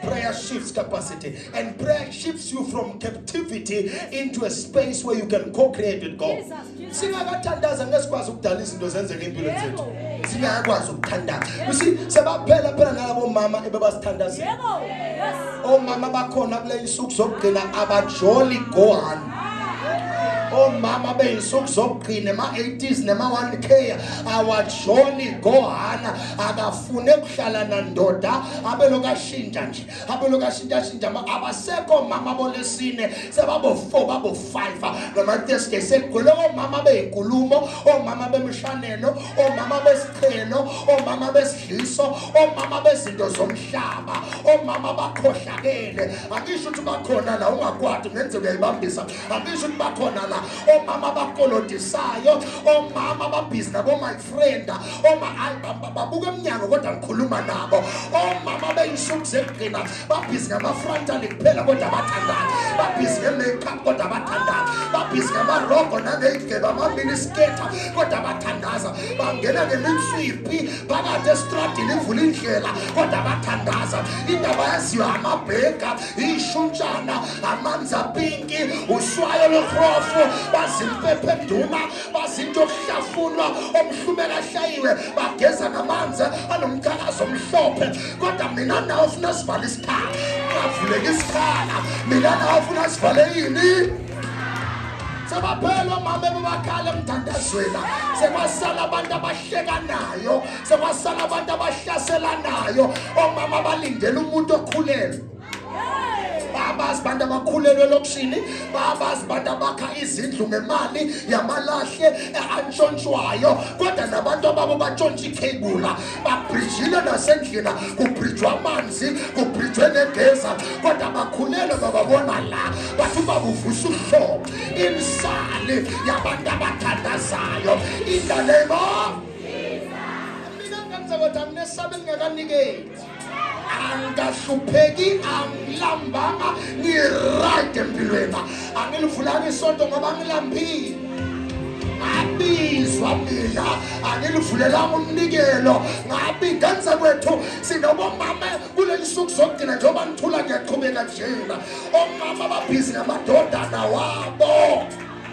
Prayer shifts capacity, and prayer shifts you from captivity into a space where you can co-create with God. Jesus, Jesus. Singakathandaza ngeke sikwazi ukudala izinto zenzeke empilweni zethu. Yebo. Singakwazi ukuthandaza. You see, sebaphela phela nalabo mama ebebasithandazela. Yebo. Yes. Omama bakhona kule insuku zokugcina abajoli gohan. Omama beyinsuku zokugcina ema-80s nema-1K awajoli gohana, akafune kuhlala nandoda, abeloku ashintsha nje, abeloku ashintshashintsha. Abasekho omama bolesine, sebabo-4, babo-5 noma-Thursday. Sekugcwele omama beyinkulumo, omama bemishanelo, omama besichelo, omama besidliso, omama bezinto zomhlaba, omama bakhohlakele. Akisho ukuthi bakhona la, ungakwati kungenzeka uyayibambisa. Akisho ukuthi bakhona la omama abakolodisayo, omama ababhizi nabo my friend, oma babuka emnyango kodwa ngikhuluma nabo. Omama beyinsuku zekugcina babhizi ngama-frontal kuphela kodwa bathandani, babhizi nge-makeup kodwa bathandani, babhizi ngamarogo nangeyigebe amaminisketa kodwa bathandaza, bangena ngeminswiphi phakathi estradini ivula indlela kodwa bathandaza. Indaba yaziwa amabheka, ishuntshana, amanzi apinki, uswayo lwekrofu, bazimpephe enduma, bazinto okuhlafunwa omhlumela ahlayiwe, bageza ngamanzi anomqhakazo omhlophe. Kodwa mina nawe ufuna sivale isikhala, ungavuleki isikhala. Mina nawe ufuna sivale yini? Sebaphela omama ebebakhala emthandazweni, sekwasala abantu abahlekanayo, sekwasala abantu abahlaselanayo, omama balindele umuntu okhulelwe. Babazi abantu abakhulelwe elokishini, babazi abantu abakha izindlu ngemali yamalahle antshontshwayo, kodwa nabantu ababo batshontsha ikhebula, babrijile nasendlini, kubrijwa amanzi, kubrijwe negeza, kodwa bakhulelwe. Bababona la, bathi ubaba uvusa uhlobo insali yabantu abathandazayo in the name of. Mina ngenza kodwa nginesaba elingakanikeli, angikahlupheki, angilambanga, ngi-right empilweni. Angilivulanga isonto ngoba ngilambile, ngabizwa mina. Angilivulelanga umnikelo, ngabi ngenze kwethu. Sinobomama kuleli suku zokugcina, njengoba nithula ngiyaqhubeka njena. Omama babhizi ngamadodana wabo,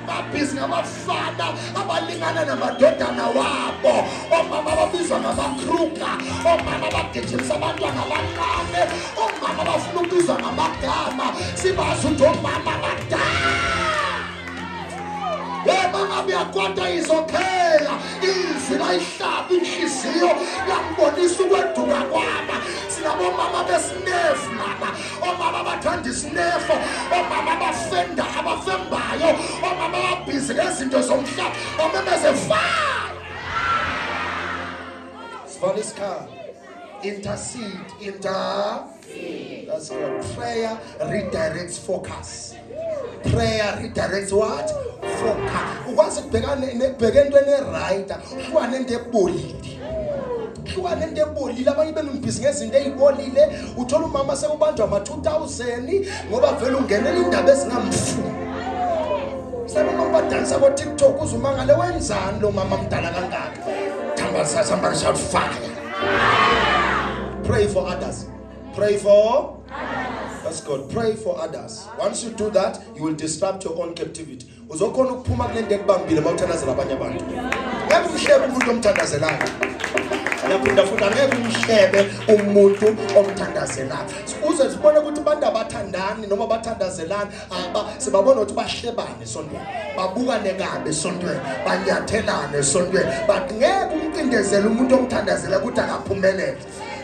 babhizi ngabafana abalingana namadodana wabo. Omama babizwa ngama-Kruger, omama bagijimisa abantwana abancane, omama bafuna ukubizwa ngamagama. Sibazi ukuthi omama badala. Yebo, ngabe uyakwata izokhela izwi layihlaba inhliziyo, lambonisa ukweduka kwaba. Sinabomama besinefu laba, omama abathanda isinefo, omama abafenda, abafembayo, omama ababhizi ngezinto zomhlaba, omemeze fire. Sivala isikhala. Intercede, inter. That's good. Prayer redirects focus. Prayer redirects what? Focus. Ukwazi ukubhekana nekubheka entweni e-right, uhlukane nento ebolile. Hlukane nento ebolile. Abanye benu nibhizi ngezinto ezibolile. Uthola umama sekubanjwa ama-2000 ngoba vele ungenela indaba ezingamfuni. Sabona badansa ko TikTok, uzumangale wenzani lo mama mdala kangaka. Thamba, somebody shout fire. Pray for others. Pray for others. That's good. Pray for others. Once you do that, you will disrupt your own captivity. Uzokhona ukuphuma kule nto ekubambile uma uthandazela abanye abantu. Ngeke umhlebe umuntu omthandazelayo. Ngiyaphinda futhi, angeke umhlebe umuntu omthandazelayo. Uze sibone ukuthi abantu abathandani noma bathandazelani, aba sibabona ukuthi bahlebane esontweni, babukane kabi esontweni, banyathelane esontweni. But ngeke umcindezele umuntu omthandazela ukuthi akaphumelele.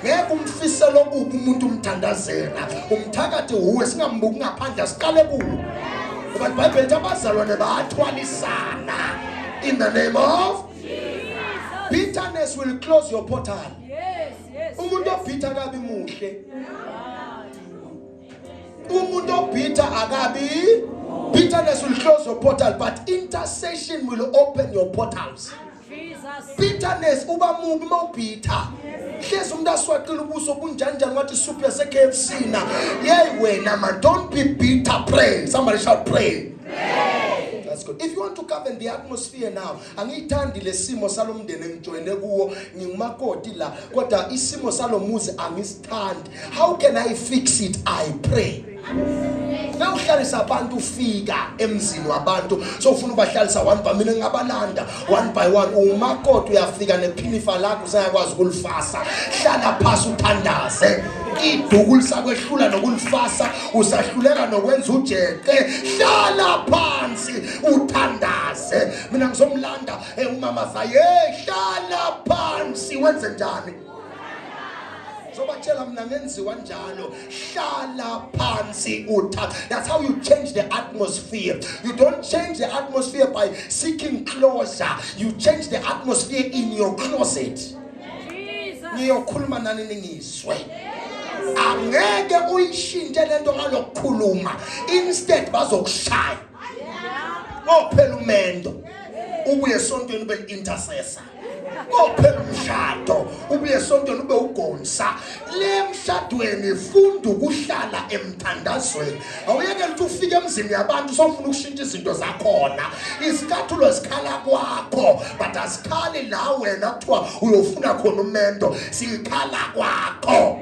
Ngeke umfisele okubi umuntu umthandazela. Umthakathi uwe, singambuki ngaphandle, asiqale kuwo. Ngoba iBhayibheli lithi abazalwane bayathwalisana in the name of Jesus. Bitterness will close your portal. Yes. Umuntu o-bitter akabi muhle. Umuntu o-bitter akabi. Bitterness will close your portal, but intercession will open your portals. Jesus. Bitterness, uba mubi mawubhitha. Hlezi umuntu aswaqile ubuso bunjanjani, wathi soup yase KFC na. Yey wena man, don't be bitter, pray. Somebody shout pray. Pray. That's good. If you want to govern the atmosphere now, angiyithandi lesimo salomndeni engijoyine kuwo, ngingumakoti la, kodwa isimo salomuzi angisithandi. How can I fix it? I pray. Nawuhlalisa abantu ufika emzini wabantu so ufuna ubahlalisa one by mina ngingabalanda one by one umakoti uyafika nephinifa lakho usayakwazi ukulifasa hlala phasi uthandaze iduku lisakwehlula nokulifasa usahluleka nokwenza ujeqe hlala phansi uthandaze mina ngizomlanda eh, umama zaye hlala phansi wenze njani zobatshela mina ngenziwa njalo hlala phansi utha that's how you change the atmosphere you don't change the atmosphere by seeking closure you change the atmosphere in your closet ngiyokhuluma nani ningizwe angeke uyishintshe lento ngalokukhuluma instead bazokushaya kophela umendo ubuye esontweni ube intercessor kophela umshado ubuye esontweni ube ugonsa le mshadweni funda ukuhlala emthandazweni awuyekele ukuthi ufike emzini yabantu sofuna ukushintsha izinto zakhona izicathulo zikhala kwakho but azikhali la wena kuthiwa uyofuna khona umendo sikhala kwakho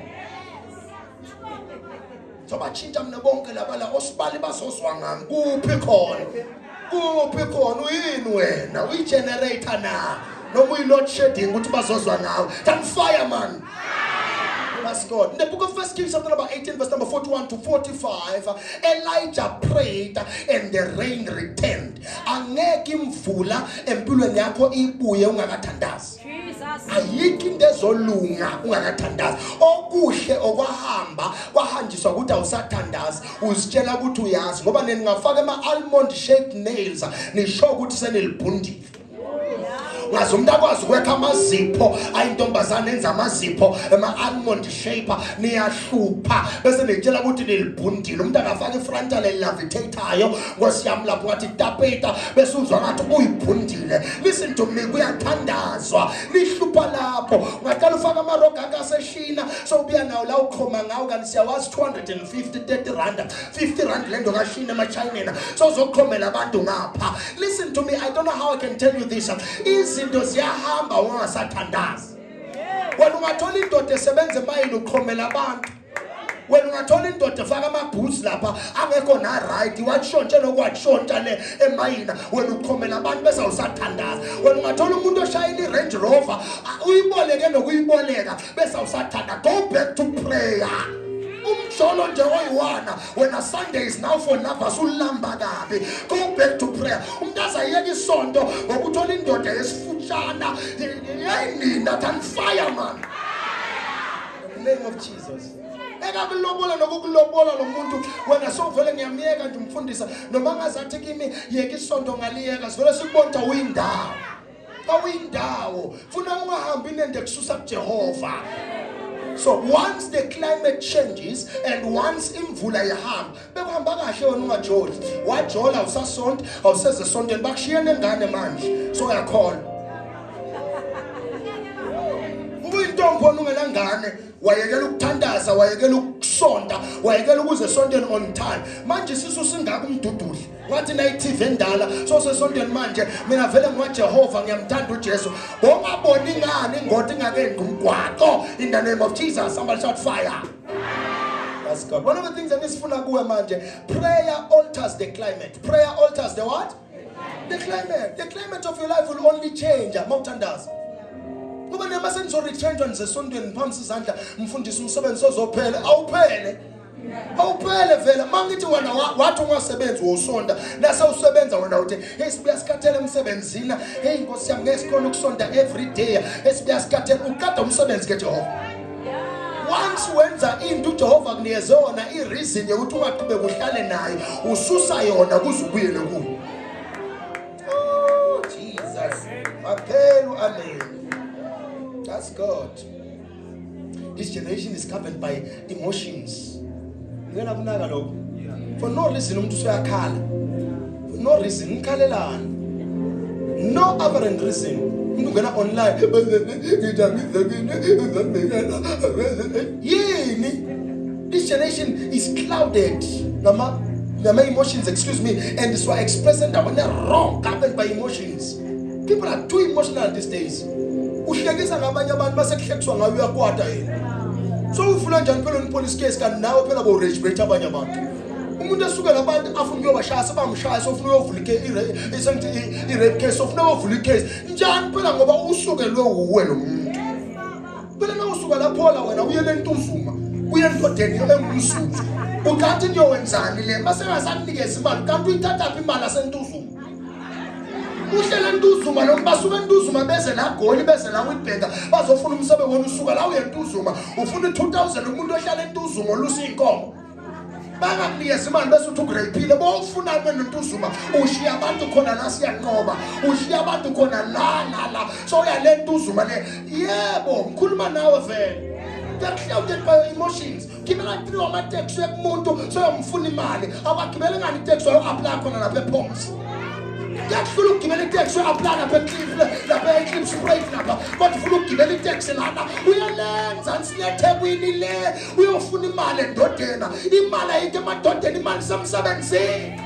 sobatshintsha mina bonke laba la osibali bazozwa ngami kuphi khona kuphi khona uyini wena uyi-generator na noma uyi-load shedding ukuthi bazozwa ngawe then fire man That's God. In the book of First Kings, chapter number 18, verse number 41 to 45, Elijah prayed and the rain returned. Angeke imvula empilweni yakho ibuye ungakathandazi. Ayikho into ezolunga ungakathandazi. Okuhle okwahamba kwahanjiswa ukuthi awusathandazi, uzitshela ukuthi uyazi ngoba ningafaka ama almond shaped nails nisho ukuthi senilibhundile. Ngaze umuntu akwazi ukwekha amazipho ayintombazane enza amazipho ema-almond shape niyahlupha bese nitshela ukuthi nilibhundile umuntu akafaka ifrontal elilavitatayo nkosi yami lapho ngathi tapeta bese uzwa ngathi uyibhundile listen to me kuyathandazwa nihlupha lapho ungaqala ufaka amaroga akaseshina sowubuya nawo la uqhoma ngawo kanti siyawazi 250 30 rand 50 rand lento kashina emachayineni sozoqhomela abantu ngapha listen to me i don't know how i can tell you this izinto ziyahamba ungasathandazi wena ungathola indoda esebenza emayini uqhomela abantu wena ungathola indoda efaka amaboots lapha angekho na right watshontshe nokwatshontsha le emayina wena uqhomela abantu bese awusathandaza wena ungathola umuntu oshayela i-Range Rover uyiboleke nokuyiboleka bese awusathanda go back to prayer umjolo nje oyiwana wena sunday is now for lovers ulamba kabi go back to prayer umuntu azayeka isonto ngoba uthola indoda yesifutshana yayinina than fire man in the name of jesus ekakulobola nokukulobola lo muntu wena sowuvele ngiyamyeka nje umfundisa noma ngazathi kimi yeka isonto ngaliyeka sivele sikubona ukuthi awuyindawo awuyindawo funa ungahambi nende kususa kuJehova so once the climate changes and once imvula ihamba bekuhamba kahle wena ungajoli wajola awusasonti awuseze esontweni bakushiye nengane manje so uyakholwa ubuyintombi wena ungenangane wayekela ukuthandaza wayekela ukusonta wayekela ukuze esontweni on time manje isisu singaka umdududli ngathi na i-TV endala so sesontweni manje mina vele ngiwaJehova ngiyamthanda uJesu bongaboni ngani ingoti ingakendi umgwaqo in the name of Jesus somebody shout fire That's God. One of the things engisifuna kuwe manje prayer alters the climate prayer alters the what the climate the climate of your life will only change mawuthandaza ngoba noma senizoretrenchwa nisesontweni niphakamisa izandla mfundisi umsebenzi sozophela awuphele awuphele vele mangithi wena wathi ungasebenzi wosonta nase usebenza wena uthi hey sibuya sikhathele emsebenzini hey nkosi yami ngeke sikhona ukusonta every day hey sibuya sikhathele uqeda umsebenzi ke Jehova once wenza into uJehova kunikeze yona i-reason yokuthi ungaqhubeki uhlale naye ususa yona kuze ubuyele kuyo oh Jesus maphelu amen that's God This generation is governed by emotions. Ngicela kunaka lokho. For no reason umuntu usuyakhala. For no reason ngikhalelani. No apparent reason. Umuntu ungena online. Yini? This generation is clouded ngama Nama-emotions, excuse me, and siwa express endaweni wrong, governed by emotions. People are too emotional these days. Uhlekisa ngabanye abantu, base kuhlekiswa ngayo uyakwata yena. So ufuna njani phela police case kanti nawe phela bo rage bait abanye abantu? Umuntu esukela abantu afuna ukuyobashaya, sebamshaya, sofuna uyovula i-rape case, sofuna uyovula i-case njani phela ngoba usukelwe wuwe lo muntu phela. Na usuka laphola wena uyele eNtuzuma, uye endodeni engumZulu, ukanti niyowenzani le masengasakunikeza imali? Kanti uyithathaphi imali aseNtuzuma? Uhlele eNtuzuma lo, basuka eNtuzuma beze la Goli, beze la Witbank, bazofuna umsebe. Wona usuka la uye eNtuzuma ufuna i-2000 umuntu ohlala entuzuma olusa iy'nkomo. Bangakunikeza imali bese uthi ugreyphile. Bowufunani wena Ntuzuma? Ushiya abantu khona la, siyanqoba, ushiya abantu khona la la la, so uyale Ntuzuma le. Yebo, ngikhuluma nawe vele. Clouded by emotions. Gibela 3 wamateksi kumuntu soyomfuna imali. Awagibele ngani iteksi wayo-apply khona lapha ePoms? Kuyakuhlula ukugibela iteksi uyo-apply lapha eCliff, lapha eKlipspruit lapha, kodwa ufuna ukugibela iteksi lana uyelenza nsilethekwini le uyofuna imali endodeni. Imali ayikho emadodeni, imali semsebenzini.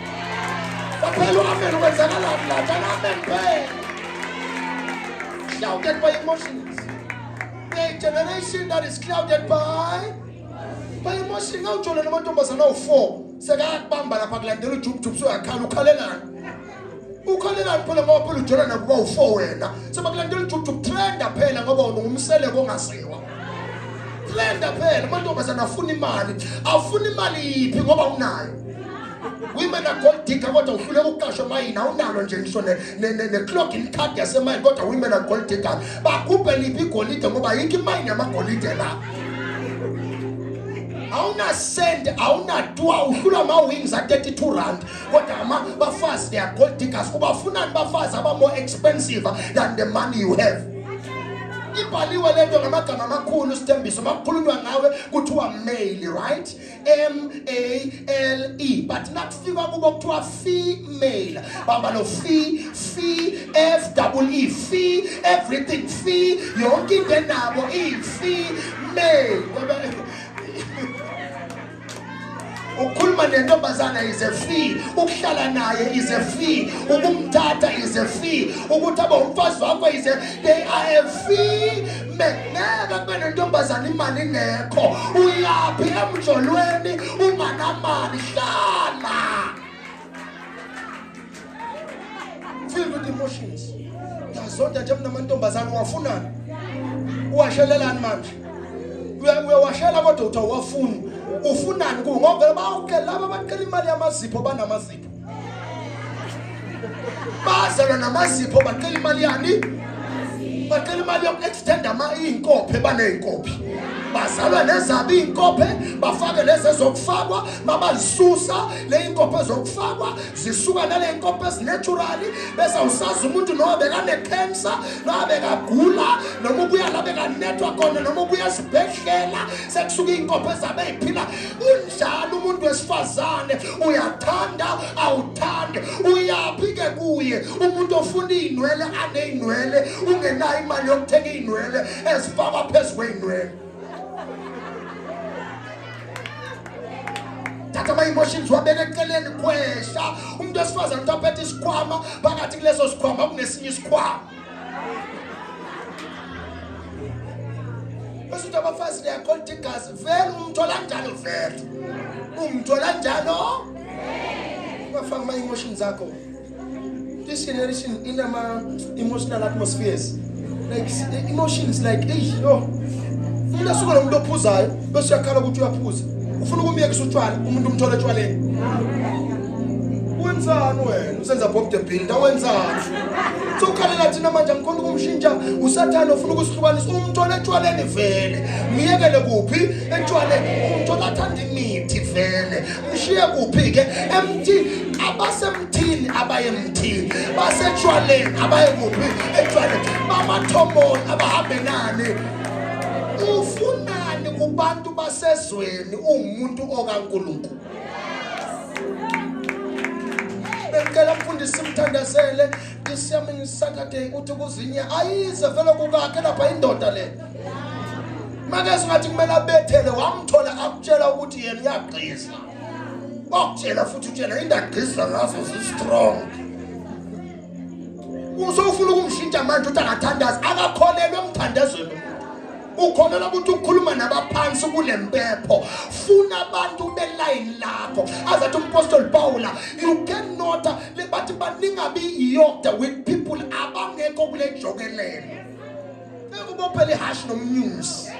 Baphela u-amen, kwenzakalani la? Jana amen phela. Clouded by emotions, a generation that is clouded by emotion. Ngawujola namantombazana awu-4, sekayakubamba lapha, kulandela ujubujub, soyakhala. Ukhalelani? Ukhalelani phela ngoba phela ujola nabo bawu-4 wena? Sebakulandela ujubujub, trenda phela ngoba wena ungumseleko ongaziwa. Trenda phela, amantombazana afuna imali. Afuna imali yiphi ngoba unayo? Women are gold digger, kodwa uhluleka ukuqashwa emayini, awunalo nje ngisho ne-clocking card yasemayini, kodwa women are gold digger. Bagubhe liphi igolide ngoba ayikho imayini yamagolide la? Awunasend, awunatwa, uhlula ama-wings a-32 rand, kodwa ama bafazi, they are gold diggers. Ubafunani bafazi aba-more expensive than the money you have? Ibhaliwe lento ngamagama amakhulu, Sithembiso. Makukhulunywa ngawe kuthiwa male, right? M A L E, but nakufika kubo kuthiwa female. Bamba lo fe, fe, F double E, fe everything, fe yonke into enabo iyi female. Ukukhuluma nentombazana is a fee, ukuhlala naye is a fee, ukumthatha is a fee, ukuthi abe umfazi wakho is a, they are a fee. Ngeke kube nentombazana imali ingekho. Uyaphi emjolweni unganamali? Hlala filled with emotions. Ngiyazonda nje mina amantombazane. Uwafunani? Uwashelelani manje? Uyawashela kodwa uthi awuwafuni. Ufunani kuwo? Ngoba vele bawuqela laba baqela imali yamazipho, banamazipho, bazelwa namazipho, baqela imali yani? Baqela imali yoku-extend iy'nkophe, baney'nkophe, bazalwa nezabo iy'nkophe, bafake lezi ezokufakwa, mabazisusa le iy'nkophe zokufakwa zisuka nale nkophe ezi-naturally, bese awusazi umuntu noma bekane-cancer, noma bekagula, noma ubuya la bekanethwa khona, noma ubuya esibhedlela, sekusuka iy'nkophe zabe ey'phila. Unjalo umuntu wesifazane, uyathanda, awuthandi. Uyaphi-ke kuye umuntu ofuna iy'nwele aney'nwele, ungenayo imali yokuthenga iy'nwele ezifakwa phezu kwey'nwele? Thatha ama-emotions wabeka eceleni, khwehla. Umuntu wesifazane uthi aphethe isikhwama, phakathi kuleso sikhwama kunesinye isikhwama. Bese uthi abafazi they are gold diggers. Vele umthola njalo, vele umthola njalo. Ungafaki ama-emotions akho. This generation inama-emotional atmospheres, like emotions, like eyi yo. Umuntu asuke nomuntu ophuzayo bese uyakhala ukuthi uyaphuza, ufuna ukumyekisa utshwala, umuntu umthole etshwaleni. Wenzani wena? Usenza Bob the Builder, wenzani? Sokhalela thina manje, angikhona ukumshintsha, usathane ufuna ukusihlukanisa. Umthole etshwaleni vele, myekele kuphi? Etshwaleni. Umthole athanda imithi vele, mshiye kuphi-ke? Emthini. Abasemthini abaye emthini, basetshwaleni abaye kuphi? Etshwaleni. Bamathomoni abahambe nani? Ufunani kubantu basezweni uwumuntu okaNkulunkulu? Bengicela mfundisi simthandazele this coming Saturday. Uthi kuzinye ayize vele kukakhe lapha indoda le, make singathi kumele abethele, wamthola akutshela ukuthi yena uyagqiza. Bakutshela futhi utshela indagqiza ngazo zi-strong. Usofuna ukumshintsha manje uthi akathandazi, akakholelwa emthandazweni umuntu. Ukholelwa ukuthi ukhuluma nabaphansi kulempepho. Funa abantu belayini lakho. Azathi umpostoli Paula, you cannot bathi baningabi yoked with people abangekho kule jokelelo. Ngeke ubophele ihashi nomnyuzi.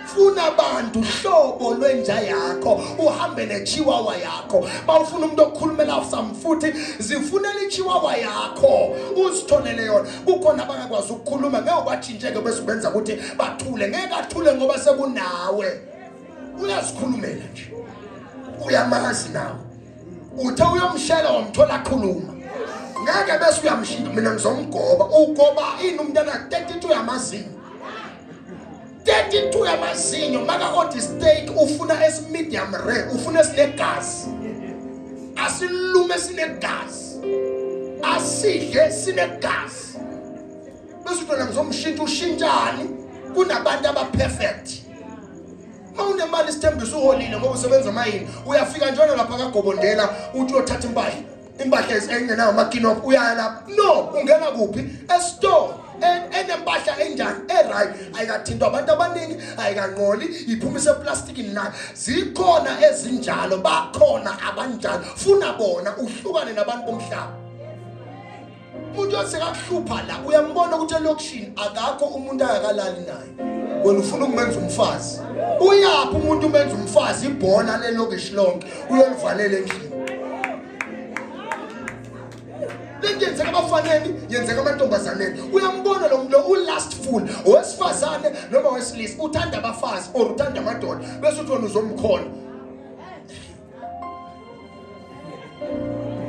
Funa abantu hlobo lwenja yakho uhambe nechiwawa yakho. Bawufuna umuntu okhulumela some futhi zifunela ichiwawa yakho uzitholele yona. Kukhona abangakwazi ukukhuluma ngeke ubatshintsheke bese ubenza ukuthi bathule. Ngeke athule ngoba sekunawe. Uyazikhulumela nje. Uyamazi nawe. Uthe uyomshela wamthola akhuluma. Ngeke bese uyamshintsha mina ngizomgoba. Ugoba ini umntana 32 yamazinyo. 32 yamazinyo maka order steak ufuna esi medium rare ufuna esinegazi asilume sinegazi asidle sinegazi bese uthola ngizomshintsha ushintshani kunabantu aba perfect uma unemali isithembiso uholile ngoba usebenza mayini uyafika njalo lapha kagobondela uthi uyothatha impahla impahla engenawo amakinop uyaya lapha no ungena kuphi esitolo enempahla enjani eright ayikathintwa abantu abaningi ayikanqoli iphuma iseplastikini nayo zikhona ezinjalo bakhona abanjalo funa bona uhlukane nabantu bomhlaba umuntu osekakuhlupha la uyambona ukuthi elokishini akakho umuntu angakalali naye wena ufuna ukumenza umfazi uyaphi umuntu umenza umfazi ibhola lelokishi lonke uyolivalela endlini lento yenzeka abafaneni yenzeka amantombazaneni uyambona lo muntu ulustful owesifazane noma wesilisa uthanda abafazi or uthanda amadoda bese uthi wena uzomkhona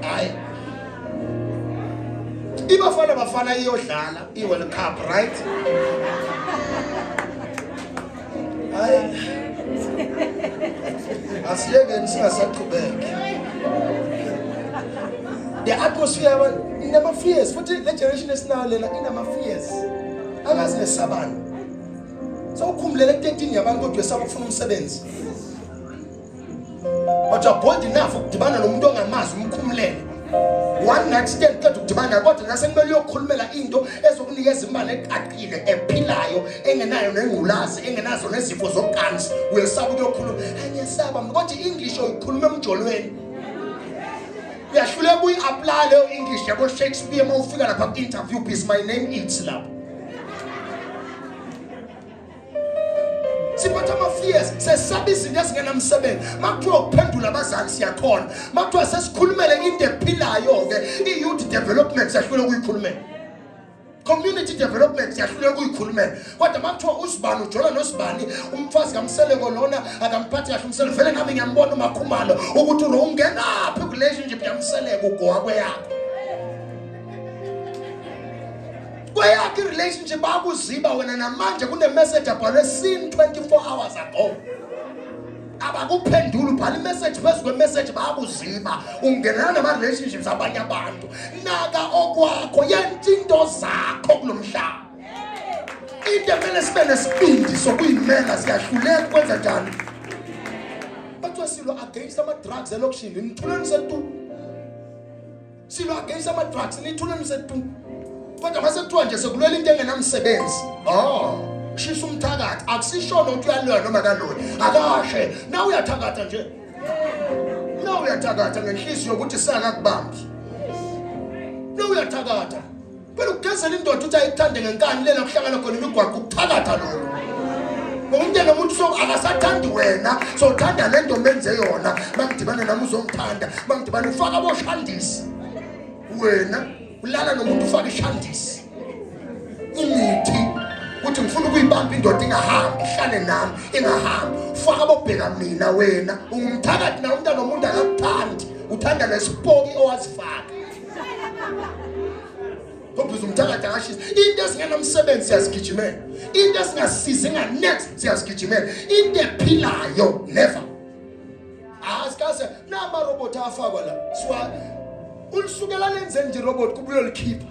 hayi ibafana bafana iyodlala i-world cup right hayi asiyekeni singasaqhubeki the atmosphere inama-fears futhi le generation esinayo lena inama-fears angazi nesabani sewukhumbulele ku-13 yabantu kodwa esaba ukufuna umsebenzi but you are bold enough ukudibana nomuntu ongamazi umkhumulele one night stand qeda ukudibana kodwa nasekumele uyokhulumela into ezokunikeza imali eqaqile ephilayo engenayo nengculazi engenazo nezifo zocansi uyesaba ukuyokhuluma ngiyesaba mina kodwa i-english oyikhuluma emjolweni uyahluleka uyi-apply leyo english yabo shakespeare uma ufika lapha ku-interview please my name it's lapho siphatha ama-fears sesaba izinto ezingenamsebenzi uma kuthiwa ukuphendula abazali siyakhona uma kuthiwa sesikhulumele into ephilayo-ke i-youth development siyahluleka ukuyikhulumela community development siyahluleka ukuyikhulumela kodwa uma kuthiwa usibani ujola nosibani umfazi kamseleko lona akamphathi kahle umseleko vele nami ngiyambona umakhumalo ukuthi ungenaphi ku-relationship yamseleko ugowa kweyakho kweyakho i-relationship bakuziba wena namanje kune-message abhalwe seen 24 hours ago abakuphendula ubhala imessage phezu kwemessage bayakuziba ungenana nama-relationships abanye abantu naka okwakho yenza into zakho kulo mhlaba into emele sibe nesibindi sokuyimela siyahluleka ukwenza njani bathiwa silwa against ama-drugs elokishini nithuleni setu silwa against ama drugs nithule nisetu kodwa mase kuthiwa nje sekulwela into engenamsebenzi oh shisa umthakathi akusisho nokuthi uyalwa noma kalona akashe na uyathakatha nje na uyathakatha ngenhliziyo yokuthi sangakubambi na uyathakatha Phela ukugezela indoda uthi ayikuthande ngenkani lena kuhlangana khona imigwaqo ukuthakatha lokho. Ngoba umntwana womuntu so akasathandi wena, sothanda le nto menze yona. Mangidibana nami uzongithanda, mangidibana ufaka aboshandisi. Wena ulala nomuntu ufaka ishandisi. Imithi kuthi ngifuna ukuyibamba indoda ingahambi ihlale nami ingahambi faka bobheka mina wena ungumthakathi na umntana womuntu akakuthandi uthanda lesipoki owazifaka Ngoba umthakathi akashisa. Into ezingenamsebenzi siyazigijimela. Into esingasizi nga next siyazigijimela. Into ephilayo never. Asikaze nama robot afakwa la. Siwa ulisukela lenzeni nje robot kubuye likhipha.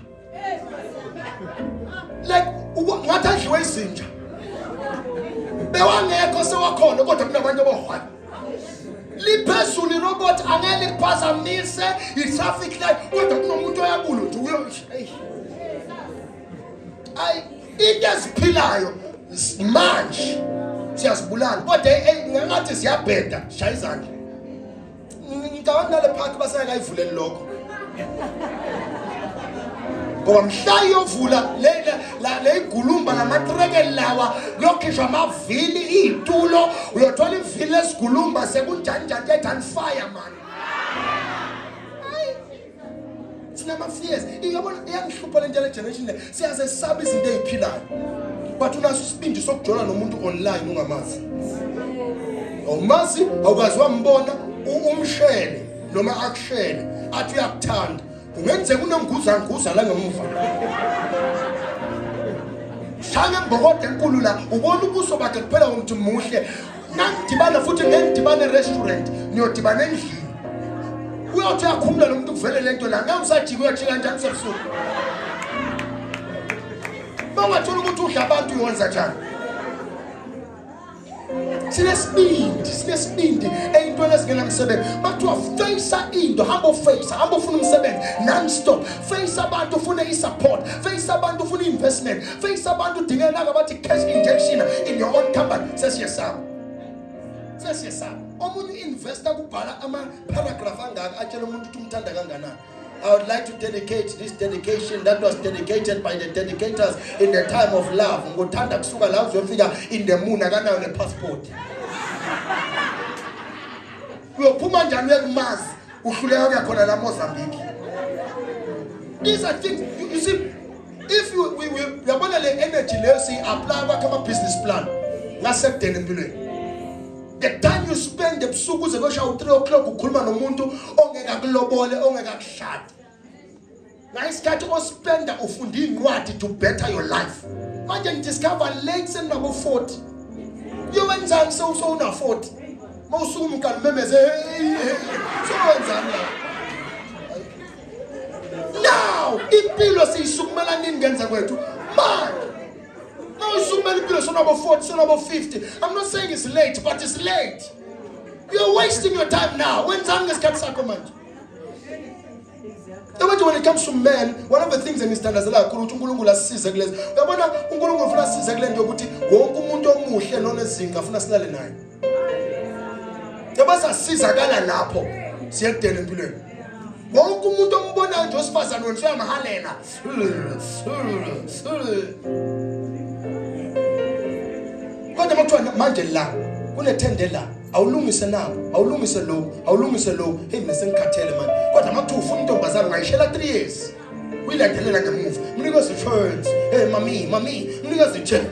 Like ngathi adliwe izinja. Bewangekho sewakhona kodwa kunabantu abahwala. Liphezulu irobot angeke likuphazamise i-traffic light kodwa kunomuntu oyakulo nje uyo hey. Ayi into eziphilayo manje siyazibulala kodwa ngathi ziyabheda shaya izandla. Ngicabanga nale park basengakayivuleli lokho. Ngoba mhla iyovula le le igulumba lamatreke lawa kuyokhishwa amavili iy'tulo uyothola ivili lesigulumba sekunjani njani ethi fire man. Sinama-fears. Iyabona iyangihlupha le nto yale generation le. Siyazesaba izinto ey'philayo. But unaso isibindi sokujola nomuntu online ungamazi. Awumazi, awukazi wambona, umshele noma akushele athi uyakuthanda. Kungenzeka unonguzanguza la ngemuva. Shaya ngembokodo enkulu la, ubona ubuso bakhe kuphela ukuthi muhle. Nangidibana futhi ngeke nidibane e-restaurant, niyodibana endlini. Uyothi uyakhumula lo muntu kuvele lento la, ngeke usajika uyajika kanjani kusebusuku. Uma ungathola ukuthi udla abantu uyenza njani? Sinesibindi, sinesibindi eyintweni ezingenamsebenzi. Makuthiwa face into, hamba uface, hamba ufuna umsebenzi non stop. Face abantu ufune i-support, face abantu ufune i-investment, face abantu udingeka naka bathi cash injection in your own company. Sesiyesaba. Sesiyesaba. Omunye u-investor kubhala ama-paragraph angaka atshela umuntu ukuthi umthanda kanganani. I would like to dedicate this dedication that was dedicated by the dedicators in the time of love. Ngothanda kusuka la uzofika in the moon akanayo ne-passport. Uyophuma njani uye kuMars uhluleka kuya khona la Mozambique. These are things you see if you we we uyabona le energy leyo siyi apply kwakhe ama business plan ngasekudeni empilweni. The time you spend ebusuku uze koshaya u-3 o'clock ukhuluma nomuntu ongeke akulobole ongeke akushade. Ngayisikhathi ospenda ufunda iy'ncwadi to better your life. Manje ngidiscover late senginabo 40. Uyowenzani sewusowuna 40? Uma usuka umqala umemeze hey hey. Sowenzani la? Now impilo siyisukumela nini ngenza kwethu? Manje. Mawusukumela impilo sonabo 40 sonabo 50. I'm not saying it's late but it's late. You're wasting your time now. Wenzani ngesikhathi sakho manje? Yabona when it comes to men, one of the things engizithandazela kakhulu ukuthi uNkulunkulu asisize kulezi. Uyabona uNkulunkulu ufuna asisize kule nto yokuthi wonke umuntu omuhle nonezinga afuna silale naye. Yabo sasizakala lapho siyekudela empilweni. Wonke umuntu ombonayo nje osifazane wena usuyamhalela. Kodwa makuthiwa manje la kunethende la awulungise nabo awulungise lokhu awulungise lokhu hey mina sengikhathele manje kodwa makuthiwa ufuna intombazane ungayishela 3 years uyilandelela ngemuva mnikeze i-chance hey mami mami mnikeze i-chance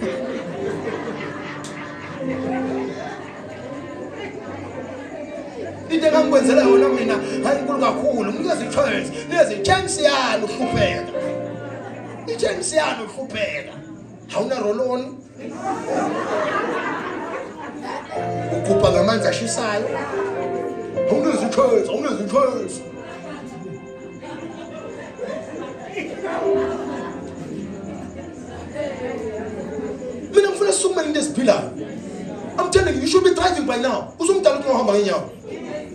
into engangikwenzela yona mina hayi inkulu kakhulu mnikeze i-chance nikeze i-chance yani uhlupheka i-chance yani uhlupheka awuna roll-on ugubha ngamanzi ashisayo awunikeze i-chance awunikeze i-chance mina ngifuna sisukumele into eziphilayo I'm telling you, you should be driving by now. Usumdala ukuthi uhamba ngenyawo.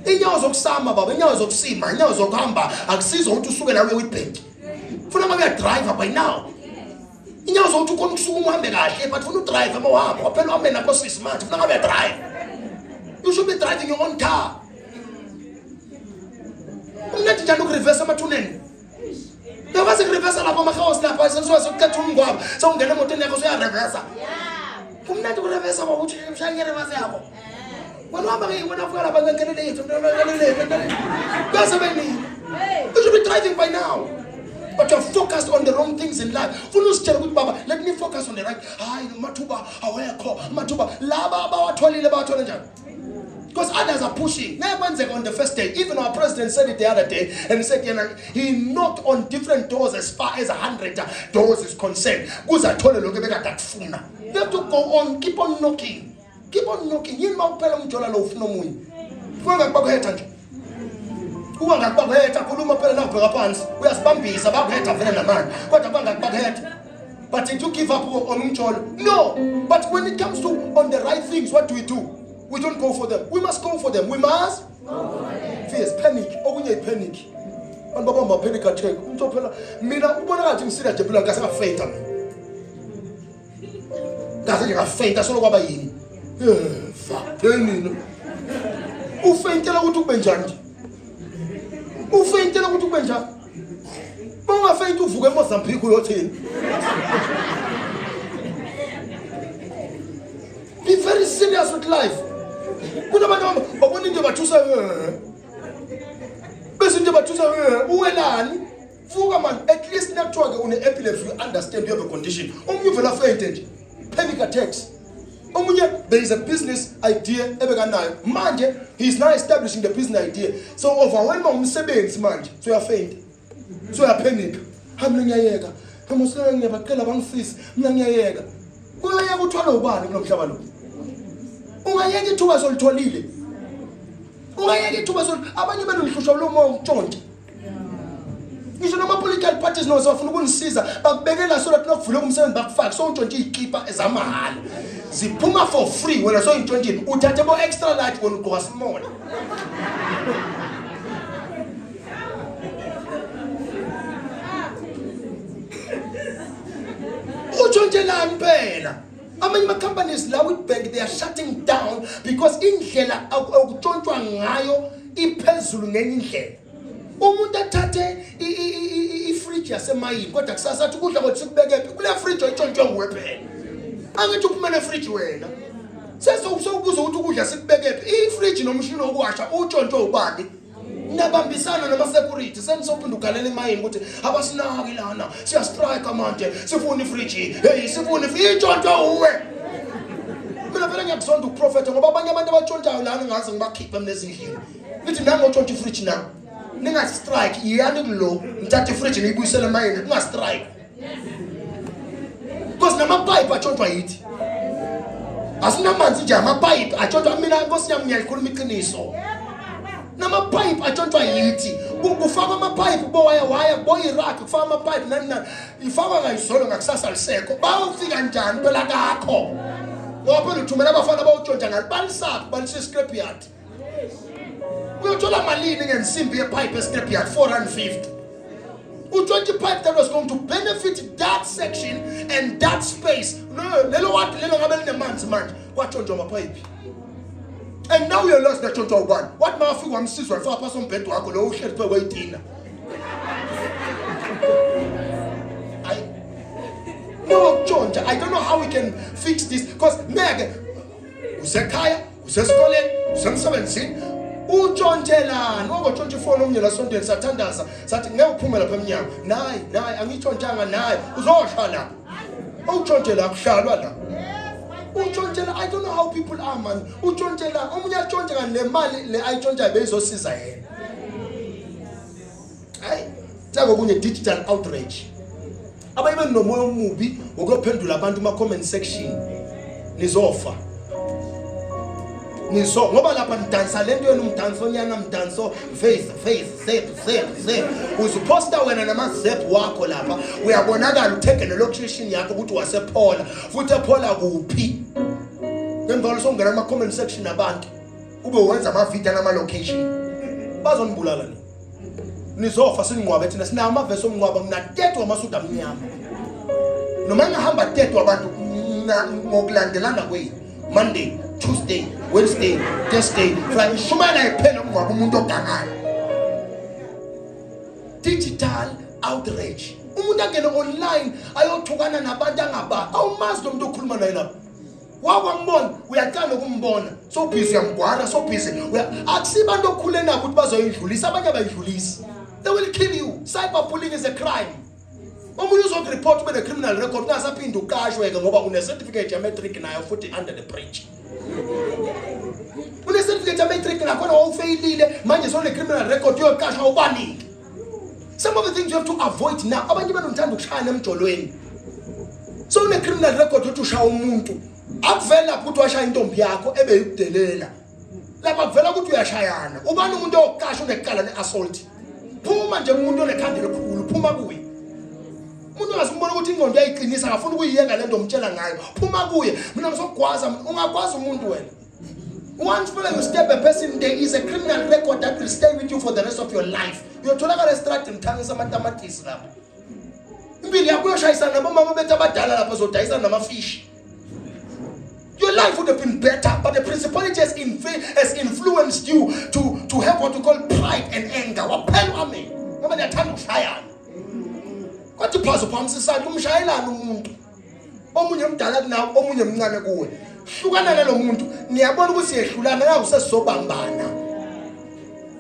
Inyawo zokusama baba, inyawo zokusima, inyawo zokuhamba akusizo ukuthi usuke la uye kwi-bank. Funa uma uya-driver by now. Inyawo zokuthi ukhona ukusukuma uhambe kahle, but funa udrive uma uhamba. Waphela uhambe nabo sisi manje, funa ngabe uya-drive. You should be driving your own car. Umnandi njani ukureverse emathuneni? Uyakwazi ukurevesa lapha amahouse lapha senisuka sekuqeda umngcwabo sewungena emotweni yakho usuyarevesa. Kumnandi ukurevesa ngoba uthi ushaya ngerevesa yakho. Wena uhamba ke wena ufika lapha ngenkelele yethu ngenkelele yethu. Kuyaze benini. You should be driving by now. But you're focused on the wrong things in life. Funa usitshele ukuthi baba, let me focus on the right. Hayi amathuba awekho, amathuba laba abawatholile bawathole njani? Because others are pushing. Ngeke kwenzeke on the first day. Even our president said it the other day and he said yena he knocked on different doors as far as 100 doors is concerned. Kuze athole lokho ebekade akufuna. You have to go on, keep on knocking. Keep on knocking. Yini mawuphela umjola lo ufuna omunye? Ufuna ngakubakuhetha nje. Kuba ngakubakuhetha khuluma phela la ubheka phansi. Uyasibambisa bakuhetha vele namanje. Kodwa kuba ngakubakuhetha. But did you give up on umjolo? No. But when it comes to on the right things, what do we do? We don't go for them. We must go for them. We must go for them. Fears, panic. Okunye panic. Abantu babamba panic attack. Umuntu phela mina ubona ngathi ngisila nje phela ngase ngafeyita mina. Ngase nje ngafeyita solo kwaba yini? Eva, yini? Ufeyintela ukuthi kube njani nje? Ufeyintela ukuthi kube njani? Bongafeyinti uvuke eMozambique uyothini? Be very serious with life. Kunabantu babona into bathusa eh. Bese into bathusa eh, uwelani? Vuka man, at least nakuthiwa ke une epilepsy you understand you have a condition. Omunye uvela faint nje. Panic attacks. Omunye there is a business idea ebekanayo. Manje he is now establishing the business idea. So overwhelmed umsebenzi manje. So uyafaint. So uyapanica. Hayi mina ngiyayeka. Hamusela ngiyabacela bangisisi. Mina ngiyayeka. Uyayeka uthwala ubani kulomhlaba lo? Ungayeka ithuba solitholile. Ungayeka ithuba sol abanye benu nihlushwa lo moya ukutshontsha. Ngisho noma political parties no safuna ukunisiza bakubekela so that lokuvuleka umsebenzi bakufake so untshontshe izikipa ezamahhala. Ziphuma for free wena so intshontshile uthathe bo extra large wena ugqoka small. Utshontshelani phela? Amanye ama-companies la Witbank they are shutting down because indlela okutshontshwa ngayo iphezulu ngenye indlela. Umuntu athathe ifridge yasemayini kodwa kusasa athi ukudla kwethu sikubekephi kule fridge oyitshontshwe nguwe phela. Angithi uphumele fridge wena. Sesewubuza ukuthi ukudla sikubekephi ifridge nomshini wokuwasha utshontshwe ubani? Nabambisana nama-security senisophinde ugalela emayini ukuthi abasinaki lana siyastrike manje sifuna ifriji hey sifuna itshontshwe uwe mina vele ngiyakuzonda ukuprofetha ngoba abanye abantu abatshontshayo lana ngaze ngibakhiphe mina ezindlini ngithi nangotshontsha ifriji na ningastrike yiyani kulo ngithathe ifriji niyibuyisele emayini kungastrike because namapayipi atshontshwa yithi asinamanzi nje amapayipi atshontshwa mina nkosi yami ngiyalikhuluma iqiniso namapayipi atshontshwa yithi kufakwa amapayipi bowaya waya bo-iraq kufakwa amapayipi nani nani ifakwa ngayizolo ngakusasa lisekho bawufika njani phela kakho ngoba phela uthumela abafana bawutshontsha ngalo balisaphi balisa i-scrap yard uyothola malini ngensimbi yepipe escrap yard 450 u-20 pipe that was going to benefit that section and that space lelo wadi lelo ngabe linemanzi manje kwatshontshwa amaphayiphi and now you're lost natshontshwa ubani wathi makafika wamsizwa lifaka phasi ombhede wakho lo uhleli phe kweyitina no kutshontsha i don't know how we can fix this because ngeke usekhaya usesikoleni usemsebenzini utshontshelani wangotshontsha ifoni omunye lasontweni sathandaza sathi ngeke uphume lapha emnyango nayi nayi angitshontshanga nayi uzosha lapha utshontshela akuhlalwa la utshontshela i don't know how people are man utshontshela omunye atshontshe kanti le mali le ayitshontshayo beyizosiza yena hayi nakokunye digital outrage abanye benomoya omubi wokuyophendula abantu kuma comment section nizofa nizo ngoba lapha nidansa lento yenu mdansonyana mdanso face face zep zep zep uziposta wena nama zep wakho lapha uyabonakala uthege nelocation yakho ukuthi wasephola futhi ephola kuphi ngemva songena kuma comment section abantu ube wenza ama video nama location bazonibulala ni nizofa siningcwabe thina sinawo amavesi omngcwabo ngina 30 wamasudu amnyama noma ngihamba 30 wabantu ngokulandelana kwenu Monday Tuesday Wednesday Thursday Friday shumayela kuphela umngcwabo umuntu ogangayo digital outrage umuntu angene online ayothukana nabantu angaba awumazi lo muntu okhuluma naye lapho wakwambona uyaqala ukumbona so busy uyamgwara so busy akusibantu okhule nabo ukuthi bazoyidlulisa abanye abayidlulisi they will kill you cyberbullying is a crime omunye uzokureport ube ne-criminal record ungasaphinde uqashwe-ke ngoba une-certificate ya-matric nayo futhi under the bridge une-certificate ya-matric nakhona wawufeyilile manje sone-criminal record uyoqashwa ubanike some of the things you have to avoid now abanye benu ngithanda ukushayana emjolweni so une-criminal record ukuthi ushaya umuntu akuveli lapho ukuthi washaya intombi yakho ebeyikudelela lapha kuvela ukuthi uyashayana ubani umuntu oqasha unecala ne-assault phuma nje umuntu onekhanda elikhulu phuma kuye umuntu ongasimbona ukuthi ingqondo uyayiqinisa akafuni ukuyiyeka le nto omtshela ngayo phuma kuye mina ngizogwaza ungagwaza umuntu wena. Once fela you stab a person, there is a criminal record that will stay with you for the rest of your life. Uyotholakala estradini uthangisa amatamatisi lapho. Impilo yakho uyoshayisana nabomama bethu abadala lapho zodayisana namafishi. Your life would have been better, but the principality has, has influenced you to have what you call pride and anger. Waphela amen. Ngoba niyathanda ukushayana. Kwathi phazo phambi isandla umshayelana umuntu. Omunye mdala kunawe, omunye mncane kuwe. Hlukana nalomuntu, niyabona ukuthi yehlulana la usesizobambana.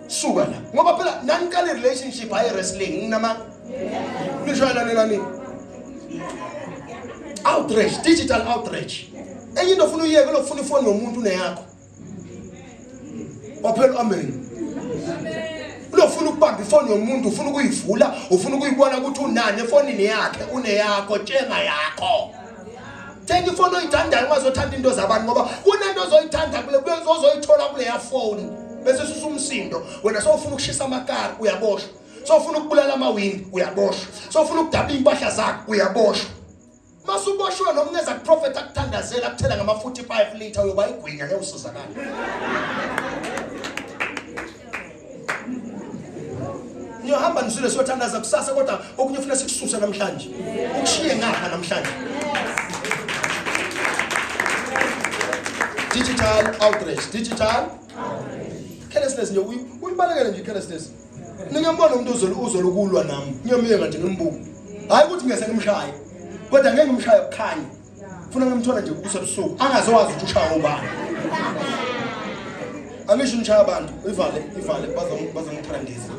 Suka la. Ngoba phela naniqala relationship hayi wrestling nginama. Nishayelane nani? Outrage, digital outrage. Enye into ofuna uyeke lokufuna ifoni yomuntu uneyakho. Waphela amen. Ulofuna ukubamba ifoni yomuntu, ufuna ukuyivula, ufuna ukuyibona ukuthi unani efonini yakhe, uneyakho, tshenga yakho. Thenga ifoni oyithandayo ungazothanda into zabantu ngoba kunento ozoyithanda kule ozoyithola kuleya foni. Bese susa umsindo, wena sowufuna ukushisa amakari uyaboshwa. Sowufuna ukubulala amawindi uyaboshwa. Sowufuna ukudabula impahla zakho uyaboshwa. Masuboshiwe noma ungeza kuprofet akuthandazela akuthela ngama 45 liter uyoba igwinya ngeke usizakale. Niyohamba nisule siyothandaza kusasa kodwa okunye ufuna sikususe namhlanje. Ukushiye ngapha namhlanje. Digital outrage, digital carelessness nje uyibalekele nje carelessness. Ningiyambona umuntu uzolukulwa nami. Ngiyomyeka nje ngimbuke. Hayi ukuthi ngese ngimshaye. Kodwa ngeke ngimshaye kukhanya. Funa ngimthole nje kusebusuku angazowazi ukuthi ushaya ubani. Angisho ngishaya abantu, ivale, ivale bazongithandisa.